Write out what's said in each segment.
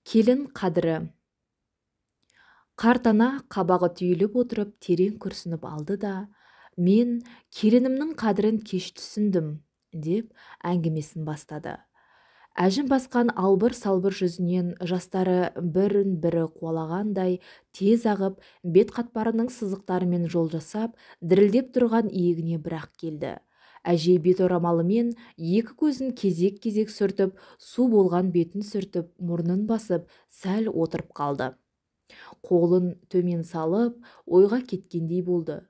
Келін қадірі. Қарт ана қабағы түйіліп отырып терең күрсініп алды да, мен келінімнің қадірін кеш түсіндім, деп әңгімесін бастады. Әжім басқан албыр-салбыр жүзінен жастары бірін-бірі қуалағандай тез ағып, бет қатпарының сызықтарымен жол жасап, дірілдеп тұрған иегіне бірақ келді. Әже бет орамалымен екі көзін кезек-кезек сүртіп, су болған бетін сүртіп, мұрнын басып, сәл отырып қалды. Қолын төмен салып, ойға кеткендей болды.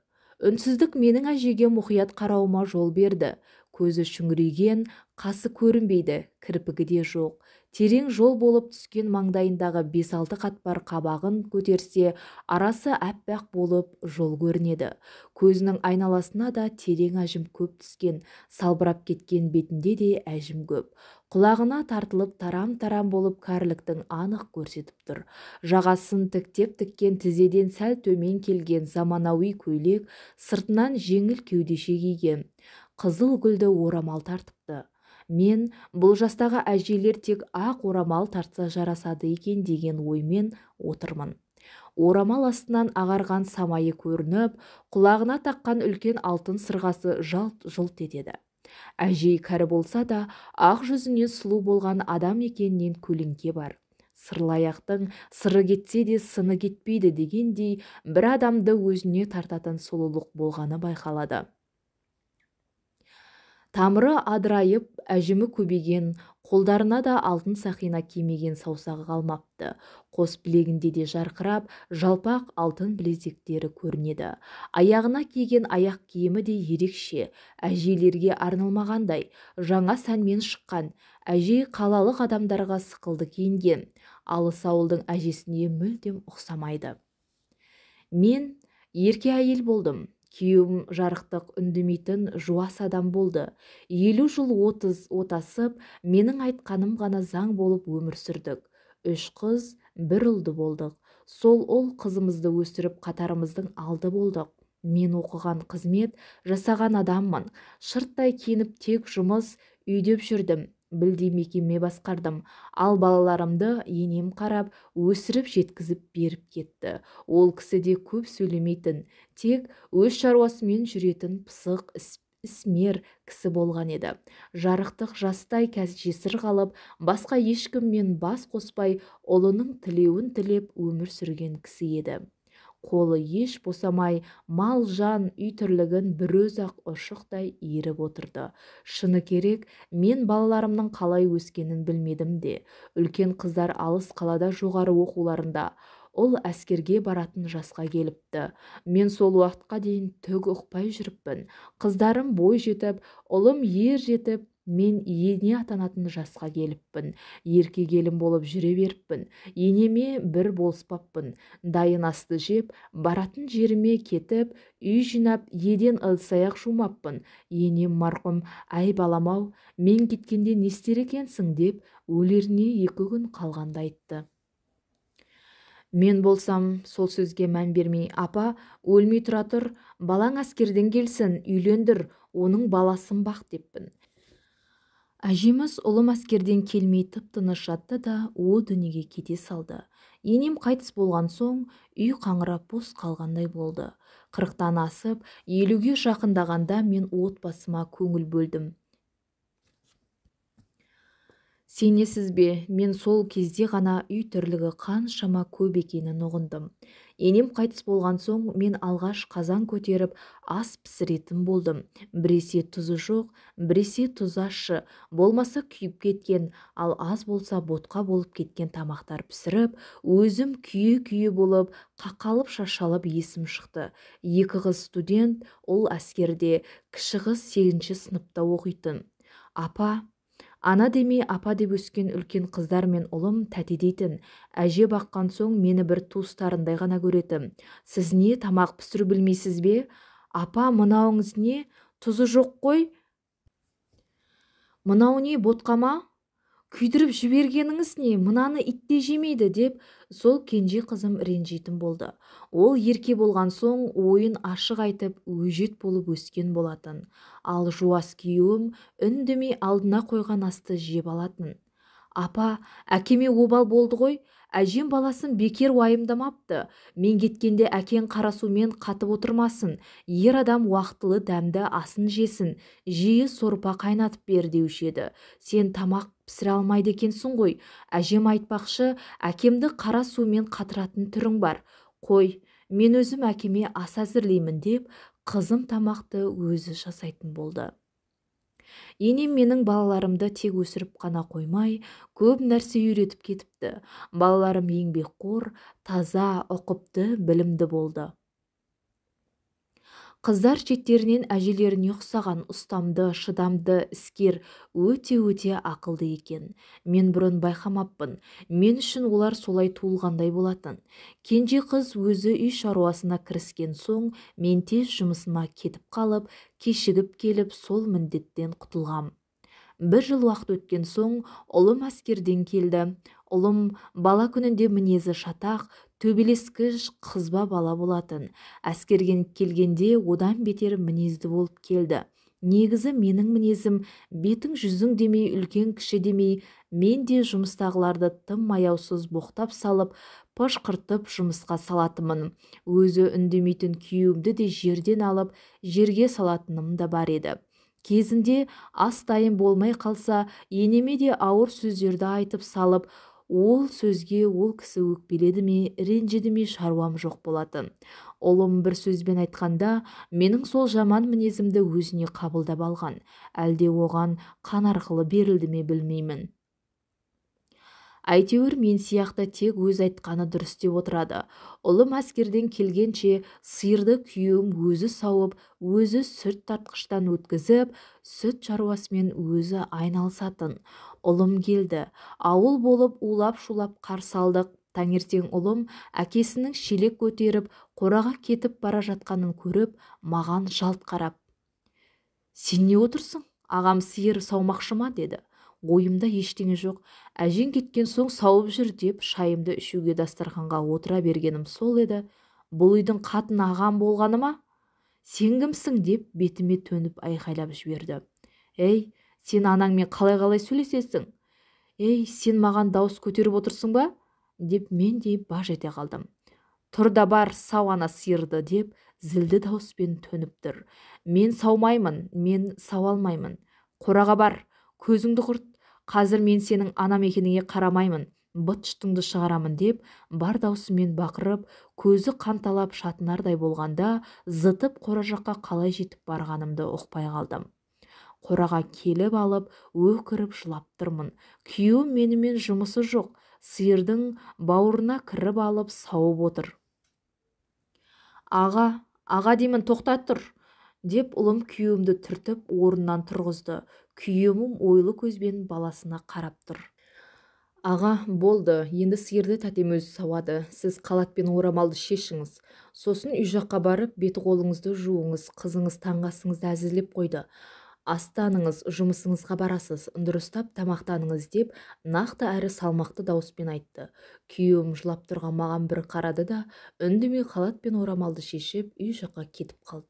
Үнсіздік менің әжеге мұқият қарауыма жол берді. Көзі шүңірейген, қасы көрінбейді, кірпігі де жоқ. Терең жол болып түскен маңдайындағы 5-6 қатпар қабағын көтерсе, арасы әппақ болып жол көрінеді. Көзінің айналасына да терең әжім көп түскен, салбырап кеткен бетінде де әжім көп. Құлағына тартылып тарам-тарам болып кәріліктің анық көрсетіп тұр. Жағасын тіктеп тіккен тізеден сәл төмен келген заманауи көйлек, сыртынан жеңіл кеудеше киген. Қызыл гүлді орамал тартыпты. Мен бұл жастағы әжелер тек ақ орамал тартса жарасады екен деген оймен отырмын. Орамал астынан ағарған самайы көрініп, құлағына таққан үлкен алтын сырғасы жалт-жұлт етеді. Әжей кәрі болса да, ақ жүзіне сұлу болған адам екенінен көлеңке бар. Сырлаяқтың сыры кетсе де сыны кетпейді дегендей, бір адамды өзіне тартатын сұлулық болғаны байқалады. Тамыры адырайып, әжімі көбейген, қолдарына да алтын сақина кимеген саусағы қалмапты. Қос білегінде де жарқырап, жалпақ алтын білезіктері көрінеді. Аяғына киген аяқ киімі де ерекше, әжейлерге арналмағандай, жаңа сәнмен шыққан. Әжей қалалық адамдарға сықылды киінген, алыс ауылдың әжесіне мүлдем ұқсамайды. Мен ерке әйел болдым. Күйеуім жарықтық үндемейтін жуас адам болды. 50 жыл 30 отасып, менің айтқаным ғана заң болып өмір сүрдік. 3 қыз, 1 ұлды болдық. Сол ұл қызымызды өсіріп қатарымыздың алды болдық. Мен оқыған, қызмет жасаған адаммын. Шырттай киініп тек жұмыс үйдеп жүрдім. Білдей мекеме басқардым. Ал балаларымды енем қарап, өсіріп жеткізіп беріп кетті. Ол кісі де көп сөйлемейтін, тек өз шаруасымен жүретін пысық ісмер кісі болған еді. Жарықтық жастай жесір қалып, басқа ешкіммен бас қоспай, ұлының тілеуін тілеп өмір сүрген кісі еді. Қолы еш босамай, мал жан үй тірлігін бір өзі-ақ ұршықтай иіріп отырды. Шыны керек, мен балаларымның қалай өскенін білмедім де. Үлкен қыздар алыс қалада жоғары оқуларында, ұл әскерге баратын жасқа келіпті. Мен сол уақытқа дейін түк ұқпай жүріппін. Қыздарым бой жетіп, ұлым ер жетіп, мен ене атанатын жасқа келіппін. Ерке келін болып жүре беріппін. Енеме бір болыспаппын. Дайын асты жеп, баратын жеріме кетіп, үй жинап, еден ыдыс-аяқ жумаппын. Енем марқұм, әй балам-ау, мен кеткенде не істер екенсің деп, өлеріне 2 күн қалғанда айтты. Мен болсам, сол сөзге мән бермей, апа, өлмей тұра тұр, балаң әскерден келсін, үйлендір, оның баласын бақ деппін. Әжеміз ұлым әскерден келмей тып-тыныш жатты да, о дүниеге кете салды. Енем қайтыс болған соң, үй қаңырап бос қалғандай болды. 40-тан асып, 50-ге жақындағанда мен отбасыма көңіл бөлдім. Сенесіз бе, мен сол кезде ғана үй тірлігі қаншама көп екенін ұғындым. Енем қайтыс болған соң, мен алғаш қазан көтеріп, ас пісіретін болдым. Біресе тұзы жоқ, біресе тұзы ащы, болмаса күйіп кеткен, ал аз болса ботқа болып кеткен тамақтар пісіріп, өзім күйе-күйе болып, қақалып шашалып есім шықты. 2 қыз студент, ұл әскерде, кіші қыз 8-ші сыныпта оқитын. Апа, ана демей апа деп өскен үлкен қыздар мен ұлым тәте дейтін. Әже баққан соң мені бір туыстарындай ғана көретін. Сіз не тамақ пісіру білмейсіз бе? Апа, мынауыңыз не? Тұзы жоқ қой. Мынау не, ботқа ма? Күйдіріп жібергеніңіз не? Мынаны ит те жемейді деп сол кенже қызым ренжитін болды. Ол ерке болған соң ойын ашық айтып, өжет болып өскен болатын. Ал жуас күйеуім үндемей алдына қойған асты жеп алатын. Апа, әкеме обал болды ғой, әжем баласын бекер уайымдамапты. Мен кеткенде әкең қара сумен қатып отырмасын, ер адам уақытылы дәмді асын жесін, жиі сорпа қайнатып бер деуші еді. Сен тамақ пісіре алмайды екенсің ғой. Әжем айтпақшы, әкемді қара сумен қатыратын түрің бар. Қой, мен өзім әкеме ас әзірлеймін деп, қызым тамақты өзі жасайтын болды. Енем менің балаларымды тек өсіріп қана қоймай, көп нәрсе үйретіп кетіпті. Балаларым еңбекқор, таза, ұқыпты, білімді болды. Қыздар шеттерінен әжелеріне ұқсаған ұстамды, шыдамды, іскер, өте-өте ақылды екен. Мен бұрын байқамаппын. Мен үшін олар солай туылғандай болатын. Кенже қыз өзі үй шаруасына кіріскен соң, мен тез жұмысыма кетіп қалып, кешігіп келіп, сол міндеттен құтылғам. Бір жыл уақыт өткен соң, ұлым әскерден келді. Ұлым бала күнінде мінезі шатақ, төбелескіш қызба бала болатын. Әскерге келгенде одан бетер мінезді болып келді. Негізі менің мінезім бетің жүзің демей, үлкен кіші демей, мен де жұмыстағыларды тым аяусыз боқтап салып, пышқыртып жұмысқа салатынмын. Өзі үндемейтін күйеуімді де жерден алып, жерге салатыным да бар еді. Кезінде ас дайын болмай қалса, енеме де ауыр сөздерді айтып салып, ол сөзге ол кісі өкпеледі ме, ренжіді ме, шаруам жоқ болатын. Ұлым бір сөзбен айтқанда, менің сол жаман мінезімді өзіне қабылдап алған. Әлде оған қан арқылы берілді ме білмеймін. Әйтеуір мен сияқты тек өз айтқаны дұрыс деп отырады. Ұлым әскерден келгенше сиырды күйеуім өзі сауып, өзі сүт тартқыштан өткізіп, сүт шаруасымен өзі айналысатын. Ұлым келді. Ауыл болып улап-шулап қарсы алдық. Таңертең ұлым әкесінің шелек көтеріп, қораға кетіп бара жатқанын көріп, маған жалт қарап, «Сен не отырсың? Ағам сиыр саумақшы ма?» деді. Ойымда ештеңе жоқ. Әжең кеткен соң сауып жүр деп шайымды ішуге дастарханға отыра бергенім сол еді. Бұл үйдің қатын ағам болғаны ма? Сен кімсің деп бетіме төніп айқайлап жіберді. Ей, сен анаңмен қалай-қалай сөйлесесің? Ей, сен маған дауыс көтеріп отырсың ба? Деп мен де баж ете қалдым. Тұр да бар, сау ана сиырды деп зілді дауыспен төніп тұр. Мен саумаймын, мен сау алмаймын. Қораға бар, көзіңді құрт. Қазір мен сенің анам екеніңе қарамаймын, быт-шытыңды шығарамын деп бар даусымен бақырып, көзі қанталап шатынардай болғанда, зытып қора жаққа қалай жетіп барғанымды ұқпай қалдым. Қораға келіп алып, өкіріп жылап тұрмын. Күйеуім менімен жұмысы жоқ, сиырдың бауырына кіріп алып сауып отыр. Аға, аға деймін, тоқта тұр, деп ұлым күйеуімді түртіп орнынан тұрғызды. Күйеуім ойлы көзбен баласына қарап тұр. Аға, болды, енді сиырды тәтем өзі сауады. Сіз қалат пен орамалды шешіңіз. Сосын үй жаққа барып, беті қолыңызды жуыңыз, қызыңыз таңғы асыңызды әзірлеп қойды. Астаныңыз, жұмысыңызға барасыз, дұрыстап тамақтаныңыз деп нақты әрі салмақты дауыспен айтты. Күйеуім жылап тұрған маған бір қарады да, үндемей қалат пен орамалды шешіп, үй жаққа кетіп қалды.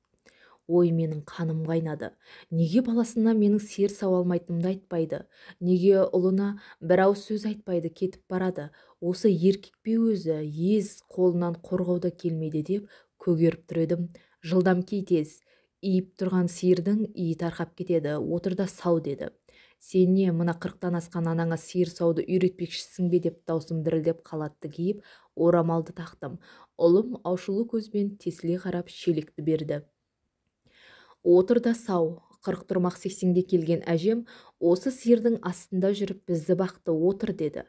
Ой, менің қаным қайнады. Неге баласына менің сиыр сауа алмайтынымды айтпайды? Неге ұлына бір ауыз сөз айтпайды, кетіп барады? Осы еркек пе өзі, ез қолынан қорғауда келмейді деп көгеріп тұр едім. Жылдам кей тез. Иіп тұрған сиырдың иі тарқап кетеді, отыр да сау деді. Сен не, мына 40-тан асқан анаңа сиыр сауды үйретпекшісің бе деп даусым дірілдеп қалатты киіп, орамалды тақтым. Ұлым аушулы көзбен тесіле қарап шелекті берді. Отыр да сау, 40 тұрмақ 80-ге келген әжем осы сиырдың астында жүріп бізді бақты, отыр деді.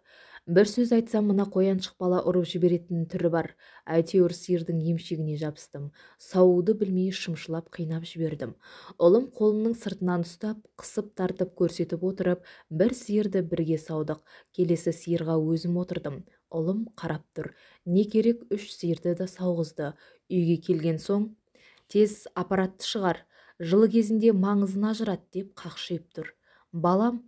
Бір сөз айтсам, мына қояншық бала ұрып жіберетін түрі бар. Әйтеуір сиырдың емшегіне жабыстым. Сауды білмей шымшылап қинап жібердім. Ұлым қолымның сыртынан ұстап, қысып тартып көрсетіп отырып, бір сиырды бірге саудық. Келесі сиырға өзім отырдым. Ұлым қарап тұр. Не керек, 3 сиырды да сауғызды. Үйге келген соң, тез аппаратты шығар. Жылы кезінде маңызын ажырат деп қақшиып тұр. Балам,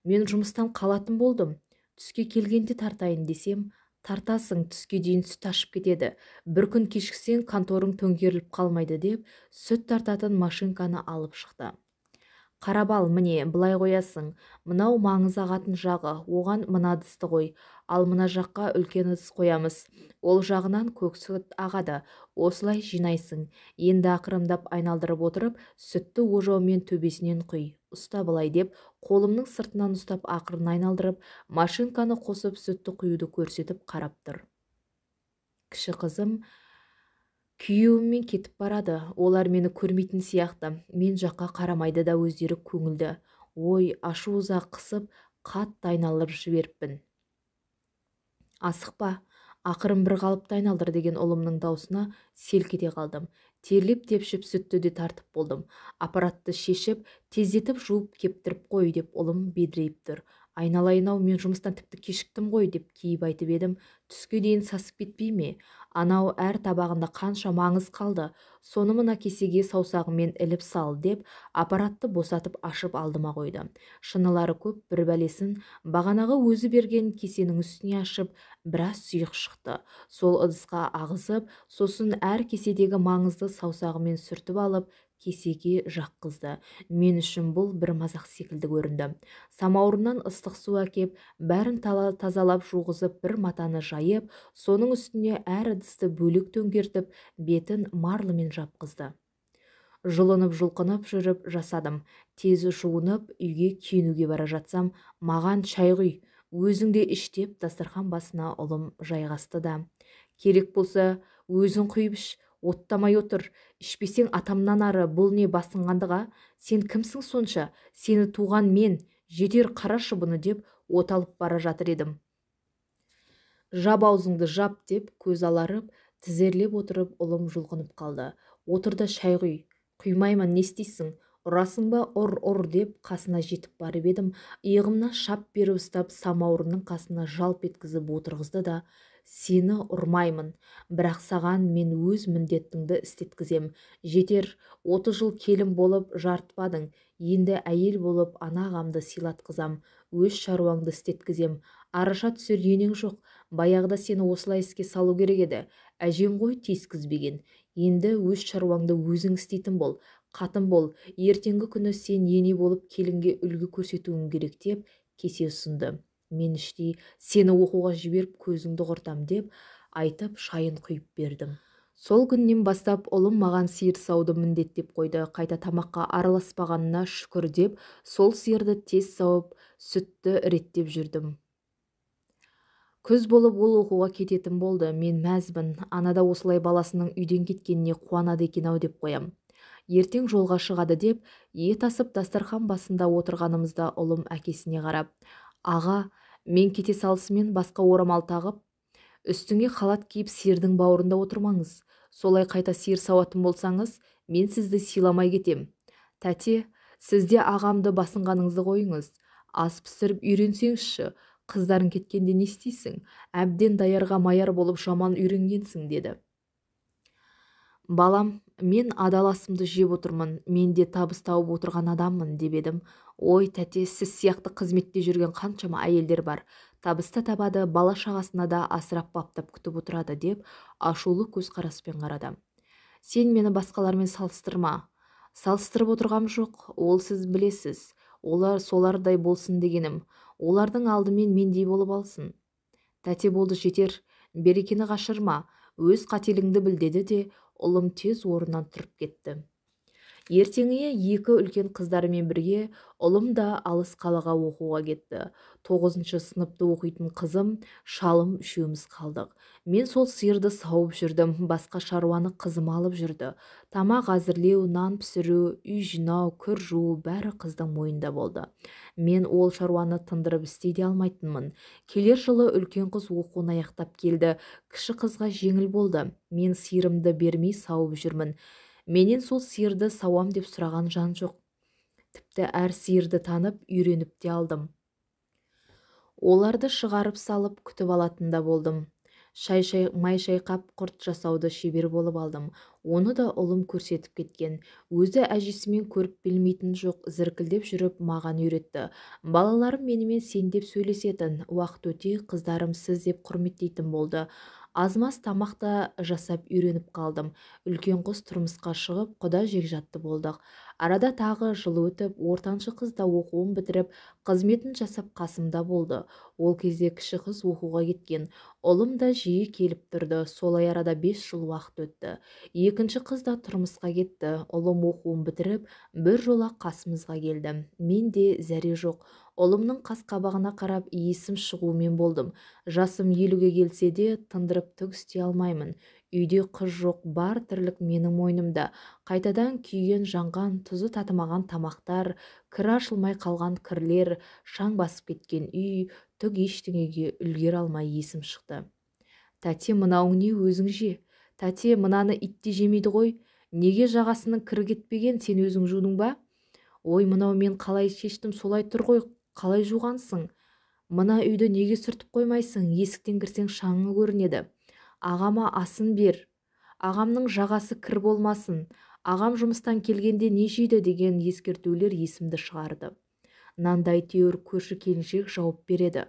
мен жұмыстан қалатын болдым. Түске келгенде тартайын десем, тартасың, түске дейін сүт ашып кетеді. Бір күн кешіксең конторың төңкеріліп қалмайды деп, сүт тартатын машинканы алып шықты. Қарап ал, міне, былай қоясың. Мынау маңыз ағатын жағы, оған мына ыдысты қой. Ал мына жаққа үлкен ыдыс қоямыз. Ол жағынан көк сүт ағады. Осылай жинайсың. Енді ақырындап айналдырып отырып, сүтті ожаумен төбесінен құй. Ұста былай деп, қолымның сыртынан ұстап ақырын айналдырып, машинканы қосып сүтті құюды көрсетіп қарап тұр. Кіші қызым күйеуіммен кетіп барады. Олар мені көрмейтін сияқты. Мен жаққа қарамайды да өздері көңілді. Ой, ашу ыза қысып, қатты айналдырып жіберіппін. Асықпа, ақырын бір қалыпты айналдыр деген ұлымның даусына селк ете қалдым. Терлеп тепшіп сүтті де тартып болдым. Аппаратты шешіп, тездетіп жуып кептіріп қой деп ұлым бедірейіп тұр. Айналайын-ау, мен жұмыстан тіпті кешіктім ғой деп кейіп айтып едім. Түске дейін сасып кетпей ме? Анау әр табағында қанша маңыз қалды. Соны мына кесеге саусағымен іліп сал деп аппаратты босатып ашып алдыма қойды. Шынылары көп бір бәлесін бағанағы өзі берген кесенің үстіне ашып, біраз сұйық шықты. Сол ыдысқа ағызып, сосын әр кеседегі маңызды саусағымен сүртіп алып, кесеге жаққызды. Мен үшін бұл бір мазақ секілді көрінді. Самаурыннан ыстық су әкеп, бәрін тазалап жуғызып, бір матаны жайып, соның үстіне әр ыдысты бөлек төңкертіп, бетін марлымен жапқызды. Жұлынып-жұлқынып жүріп жасадым. Тез жуынып, үйге киінуге бара жатсам, маған шай құй, өзің де іш деп дастархан басына ұлым жайғасты да. Керек болса, өзің құйып іш, оттамай отыр, ішпесең атамнан ары, бұл не басынғандыға? Сен кімсің сонша? Сені туған мен, жетер қарашы бұны деп от алып бара жатыр едім. Жап аузыңды жап деп көз аларып, тізерлеп отырып ұлым жұлқынып қалды. Отыр да шай құй. Құймаймын, не істейсің? Ұрасың ба? Ұр, ұр деп қасына жетіп барып едім. Иығымнан шап беріп ұстап, самаурынның қасына жалп еткізіп отырғызды да, сені ұрмаймын, бірақ саған мен өз міндетіңді істеткізем. Жетер, 30 жыл келін болып жартпадың, енді әйел болып ана ағамды сыйлатқызам, өз шаруаңды істеткізем. Араша түсер енең жоқ, баяғыда сені осылай іске салу керек еді. Әжең ғой тиіскізбеген. Енді өз шаруаңды өзің істейтін бол, қатын бол, ертеңгі күні сен ене болып келінге үлгі көрсетуің керек деп кесе ұсынды. Мен іштей сені оқуға жіберіп көзіңді құртам деп айтып шайын құйып бердім. Сол күннен бастап ұлым маған сиыр сауды міндеттеп қойды. Қайта тамаққа араласпағанына шүкір деп сол сиырды тез сауып, сүтті реттеп жүрдім. Күз болып ол оқуға кететін болды. Мен мәзбін. Анада осылай баласының үйден кеткеніне қуанады екен ау деп қоям. Ертең жолға шығады деп ет асып дастархан басында отырғанымызда ұлым әкесіне қарап, аға, мен кете салысымен басқа орамал тағып, үстіңе халат киіп сиырдың бауырында отырмаңыз. Солай қайта сиыр сауатын болсаңыз, мен сізді сыйламай кетем. Тәте, сізде ағамды басынғаныңызды қойыңыз. Ас пісіріп үйренсеңізші, қыздарың кеткенде не істейсің? Әбден даярға маяр болып жаман үйренгенсің, деді. Балам, мен адал асымды жеп отырмын, мен де табыс тауып отырған адаммын, деп едім. Ой, тәте, сіз сияқты қызметте жүрген қаншама әйелдер бар. Табыс та табады, бала шағасына да асырап баптап күтіп отырады, деп ашулы көзқараспен қарады. Сен мені басқалармен салыстырма. Салыстырып отырғам жоқ, ол сіз білесіз. Олар солардай болсын дегенім. Олардың алдымен мендей болып алсын. Тәте болды жетер, берекені қашырма, өз қателігіңді біл деді де, ұлым тез орнынан тұрып кетті. Ертеңіне екі үлкен қыздарымен бірге ұлым да алыс қалаға оқуға кетті. 9-шы сыныпты оқитын қызым, шалым үшеуміз қалдық. Мен сол сиырды сауып жүрдім, басқа шаруаны қызым алып жүрді. Тамақ әзірлеу, нан пісіру, үй жинау, кір жуу бәрі қыздың мойнында болды. Мен ол шаруаны тындырып істей де алмайтынмын. Келер жылы үлкен қыз оқуын аяқтап келді. Кіші қызға жеңіл болды. Мен сиырымды бермей сауып жүрмін. Менен сол сиырды сауам деп сұраған жан жоқ. Тіпті әр сиырды танып, үйреніп те алдым. Оларды шығарып салып, күтіп алатын да болдым. Май шайқап құрт жасауды шебер болып алдым. Оны да ұлым көрсетіп кеткен. Өзі әжесімен көріп білмейтін жоқ, зіркілдеп жүріп маған үйретті. Балаларым менімен сен деп сөйлесетін. Уақыт өте қыздарым сіз деп құрметтейтін болды. Азмаз тамақ та жасап үйреніп қалдым. Үлкен қыз тұрмысқа шығып, құда жекжатты болдық. Арада тағы жыл өтіп, ортаншы қыз да оқуын бітіріп, қызметін жасап қасымда болды. Ол кезде кіші қыз оқуға кеткен. Ұлым да жиі келіп тұрды. Солай арада 5 жыл уақыт өтті. Екінші қыз да тұрмысқа кетті. Ұлым оқуын бітіріп, бір жола қасымызға келді. Менде зәре жоқ. Ұлымның қас қабағына қарап есім шығумен болдым. Жасым 50-ге келсе де тындырып түк істей алмаймын. Үйде қыз жоқ, бар тірлік менің мойнымда. Қайтадан күйген, жанған, тұзы татымаған тамақтар, кірі ашылмай қалған кірлер, шаң басып кеткен үй, түк ештеңеге үлгере алмай есім шықты. Тәте, мынауың не, өзің же. Тәте, мынаны ит те жемейді ғой. Неге жағасының кірі кетпеген, сен өзің жудың ба? Ой, мынау мен қалай шештім, солай тұр ғой, қалай жуғансың? Мына үйді неге сүртіп қоймайсың? Есіктен кірсең шаңы көрінеді. Ағама асын бер. Ағамның жағасы кір болмасын. Ағам жұмыстан келгенде не жейді деген ескертулер есімді шығарды. Нанды әйтеуір көрші келіншек жауып береді.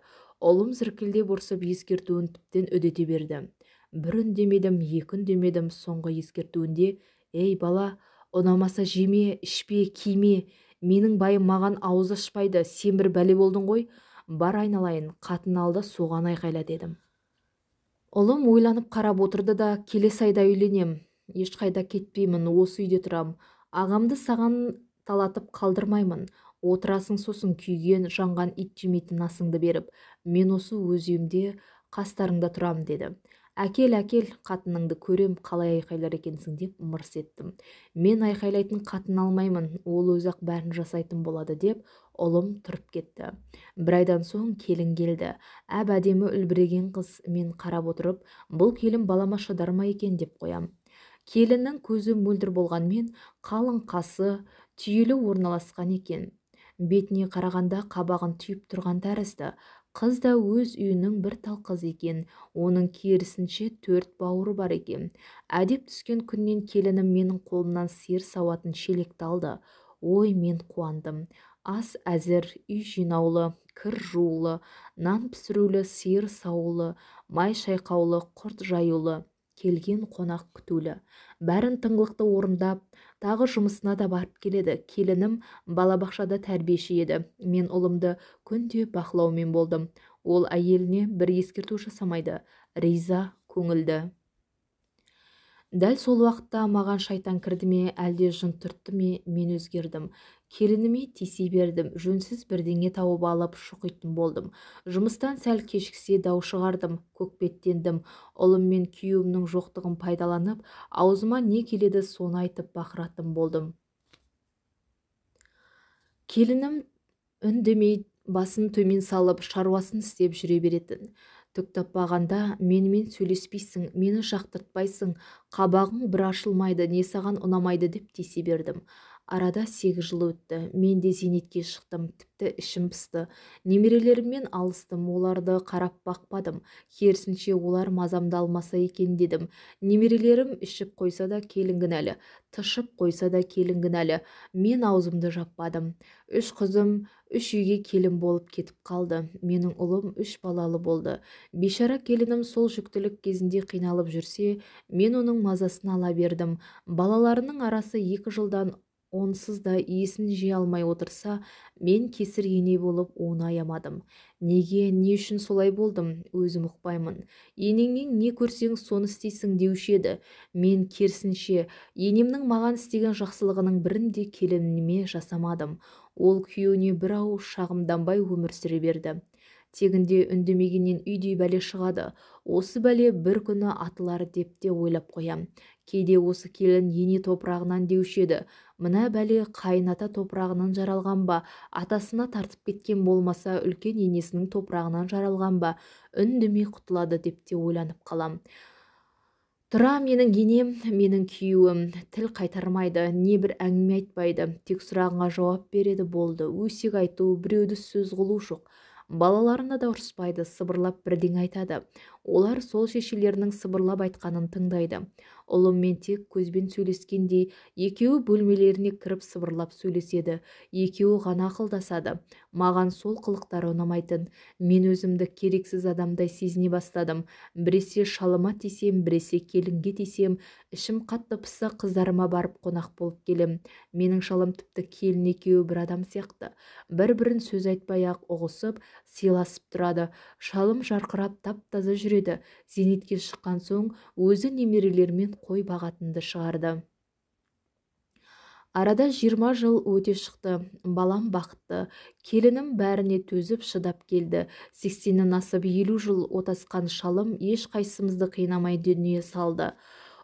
Ұлым зіркілдеп ұрсып ескертуін тіптен үдете берді. Бір үндемедім, екі үндемедім. Соңғы ескертуінде: «Ей бала, ұнамаса жеме, ішпе, киме. Менің байым маған ауыз ашпайды, сен бір бәле болдың ғой. Бар айналайын, қатын алды, соған айқайла» дедім. Ұлым ойланып қарап отырды да, «Келесі айда үйленем, ешқайда кетпеймін, осы үйде тұрам. Ағамды саған талатып қалдырмаймын. Отырасың сосын күйген, жанған ит жемейтін асыңды беріп. Мен осы өз үйімде қастарыңда тұрам» деді. «Әкел, әкел, қатыныңды көрем, қалай айқайлар екенсің» деп мырс еттім. «Мен айқайлайтын қатын алмаймын, ол өзі-ақ бәрін жасайтын болады» деп ұлым тұрып кетті. Бір айдан соң келін келді. Әп-әдемі үлбіреген қыз. Мен қарап отырып, бұл келін балама шыдар ма екен деп қоям. Келіннің көзі мөлдір болғанмен, қалың қасы түйелі орналасқан екен. Бетіне қарағанда қабағын түйіп тұрған тәрізді. Қыз да өз үйінің бір тал қыз екен. Оның керісінше 4 бауыры бар екен. Әдеп түскен күннен келінім менің қолымнан сиыр сауатын шелекті алды. Ой, мен қуандым. Ас әзір, үй жинаулы, кір жуулы, нан пісірулі, сиыр саулы, май шайқаулы, құрт жаюлы, келген қонақ күтулі. Бәрін тыңғылықты орындап, тағы жұмысына да барып келеді. Келінім балабақшада тәрбиеші еді. Мен ұлымды күнде бақылаумен болдым. Ол әйеліне бір ескерту жасамайды. Риза, көңілді. Дәл сол уақытта маған шайтан кірді ме, әлде жын түртті ме, мен өзгердім. Келініме тисе бердім, жөнсіз бірдеңе тауып алып шұқитын болдым. Жұмыстан сәл кешіксе дау шығардым, көкбеттендім. Ұлым мен күйеуімнің жоқтығын пайдаланып, аузыма не келеді соны айтып бақыратын болдым. Келінім үндемей, басын төмен салып, шаруасын істеп жүре беретін. Түк таппағанда менімен сөйлеспейсің, мені жақтыртпайсың, қабағың бір ашылмайды, не саған ұнамайды деп тисе бердім. Арада 8 жыл өтті. Мен де зейнетке шықтым, тіпті ішім пысты. Немерелеріммен алыстым, оларды қарап бақпадым. Керісінше олар мазамды алмаса екен дедім. Немерелерім ішіп қойса да келін кінәлі, тышып қойса да келін кінәлі. Мен аузымды жаппадым. 3 қызым 3 үйге келін болып кетіп қалды. Менің ұлым 3 балалы болды. Бейшара келінім сол жүктілік кезінде қиналып жүрсе, мен оның мазасын ала бердім. Балаларының арасы 2 жылдан онсыз да есін жия алмай отырса, мен кесір ене болып оны аямадым. Неге, не үшін солай болдым, өзім ұқпаймын. Енеңнен не көрсең соны істейсің деуші еді. Мен керісінше, енемнің маған істеген жақсылығының бірін де келініме жасамадым. Ол күйеуіне бір ауыз шағымданбай өмір сүре берді. Тегінде үндемегеннен үйдей бәле шығады. Осы бәле бір күні атылар деп те ойлап қоям. Кейде осы келін ене топырағынан деуші еді. Мына бәле қайын ата топырағынан жаралған ба, атасына тартып кеткен болмаса үлкен енесінің топырағынан жаралған ба, үндемей құтылады деп те ойланып қалам. Тұра менің енем, менің күйеуім тіл қайтармайды, не бір әңгіме айтпайды, тек сұрағыңа жауап береді болды. Өсек айту, біреуді сөз қылу жоқ. Балаларына да ұрыспайды, сыбырлап бірдеңе айтады. Олар сол шешелерінің сыбырлап айтқанын тыңдайды. Ұлыммен тек көзбен сөйлескендей, екеуі бөлмелеріне кіріп сыбырлап сөйлеседі. Екеуі ғана ақылдасады. Маған сол қылықтары ұнамайтын. Мен өзімді керексіз адамдай сезіне бастадым. Біресе шалыма тисем, біресе келінге тисем, ішім қатты пысса, қыздарыма барып қонақ болып келем. Менің шалым тіпті келін екеуі бір адам сияқты. Бір-бірін сөз айтпай-ақ ұғысып, сыйласып тұрады. Шалым жарқырап тап-таза жүреді. Зейнетке шыққан соң өзі немерелерімен қой бағатынды шығарды. Арада 20 жыл өте шықты. Балам бақытты. Келінім бәріне төзіп шыдап келді. 80-нен асып 50 жыл отасқан шалым ешқайсымызды қинамай дүние салды.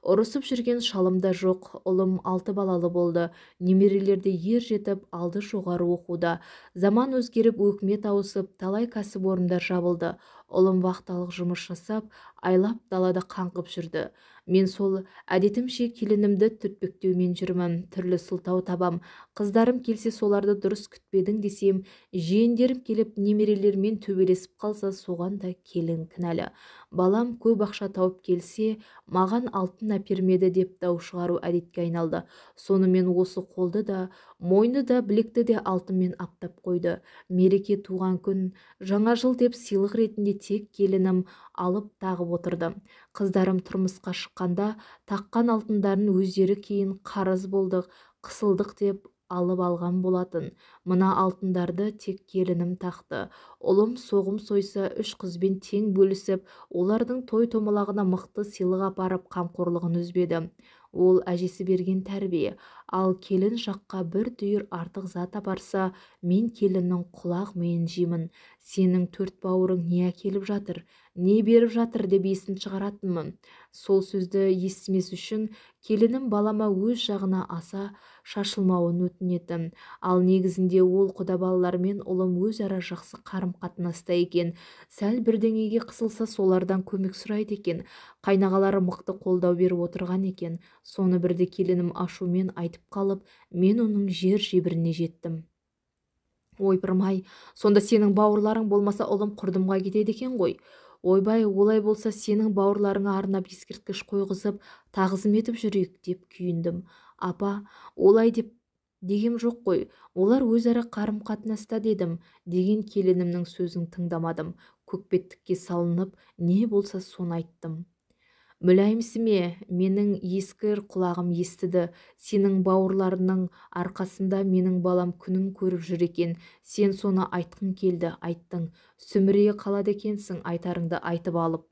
Ұрысып жүрген шалым да жоқ. Ұлым 6 балалы болды. Немерелерде ер жетіп, алды жоғары оқуда. Заман өзгеріп, өкімет ауысып, талай кәсіпорындар жабылды. Ұлым вахталық жұмыс жасап, айлап далада қаңғып жүрді. Мен сол әдетімше келінімді түртпектеумен жүрмін, түрлі сылтау табам. Қыздарым келсе соларды дұрыс күтпедің десем, жиендерім келіп немерелермен төбелесіп қалса, соған да келін кінәлі. Балам көп ақша тауып келсе, маған алтын әпермеді деп дау шығару әдетке айналды. Сонымен осы қолды да, мойны да, білекті де алтынмен аптап қойды. Мереке, туған күн, жаңа жыл деп сыйлық ретінде тек келінім алып тағып отырды. Қыздарым тұрмысқа шыққанда таққан алтындарын өздері кейін қарыз болдық, қысылдық деп алып алған болатын. Мына алтындарды тек келінім тақты. Ұлым соғым сойса 3 қызбен тең бөлісіп, олардың той томалағына мықты сыйлық апарып қамқорлығын үзбеді. Ол әжесі берген тәрбие. Ал келін жаққа бір түйір артық зат апарса, мен келіннің құлақ миын жеймін. Сенің 4 бауырың не әкеліп жатыр, не беріп жатыр деп есін шығаратынмын. Сол сөзді естімес үшін келінім балама өз жағына аса шашылмауын өтінетін. Ал негізінде ол құда балалармен ұлым өзара жақсы қарым-қатынаста екен. Сәл бірдеңеге қысылса солардан көмек сұрайды екен. Қайнағалары мықты қолдау беріп отырған екен. Соны бірде келінім ашумен айтып қалып, мен оның жер жебіріне жеттім. Ойпырмай, сонда сенің бауырларың болмаса ұлым құрдымға кетеді екен ғой. Ойбай, олай болса сенің бауырларыңа арнап ескерткіш қойғызып, тағзым етіп жүрейік деп күйіндім. Апа, олай деп дегем жоқ қой, олар өзара қарым-қатынаста дедім, деген келінімнің сөзін тыңдамадым. Көкбеттікке салынып, не болса соны айттым. Мүләйімсіме, менің ескір құлағым естіді. Сенің бауырларының арқасында менің балам күнін көріп жүр екен. Сен соны айтқың келді, айттың. Сүмірейе қалады екенсің, айтарыңды айтып алып.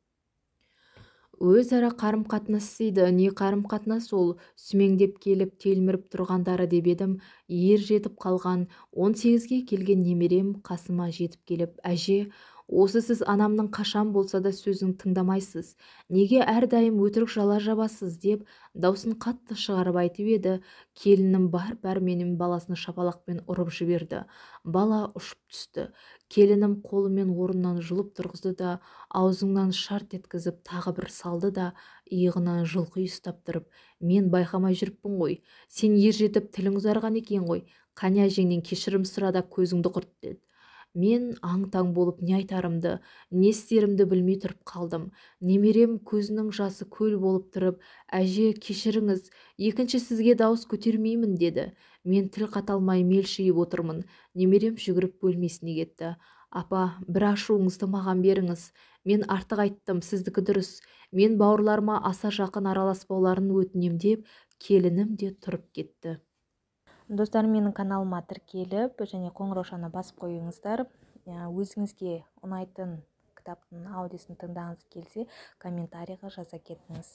Өзара қарым-қатынас дейді, не қарым-қатынас ол, сүмеңдеп келіп телміріп тұрғандары деп едім. Ер жетіп қалған 18-ге келген немерем қасыма жетіп келіп, әже, осы сіз анамның қашан болса да сөзін тыңдамайсыз, неге әрдайым өтірік жала жабасыз деп даусын қатты шығарып айтып еді. Келінім бар пәрменімен баласын шапалақпен ұрып жіберді. Бала ұшып түсті. Келінім қолымен орнынан жұлып тұрғызды да, аузыңнан шарт еткізіп тағы бір салды да, иығынан жұлқи ұстап тұрып, мен байқамай жүріппін ғой, сен ер жетіп тілің ұзарған екен ғой, қане әжеңнен кешірім сұра да көзіңді құрт деді. Мен аң-таң болып не айтарымды, не істерімді білмей тұрып қалдым. Немерем көзінің жасы көл болып тұрып, әже, кешіріңіз, екінші сізге дауыс көтермеймін деді. Мен тіл қата алмай мелшиіп отырмын. Немерем жүгіріп бөлмесіне кетті. Апа, бір ашуыңызды маған беріңіз. Мен артық айттым, сіздікі дұрыс. Мен бауырларыма аса жақын араласпауларын өтінем деп, келінім де тұрып кетті. Достар, менің каналыма тіркеліп және қоңыраушаны басып қойыңыздар. Өзіңізге ұнайтын кітаптың аудиосын тыңдағыңыз келсе, комментарийға жаза кетіңіз.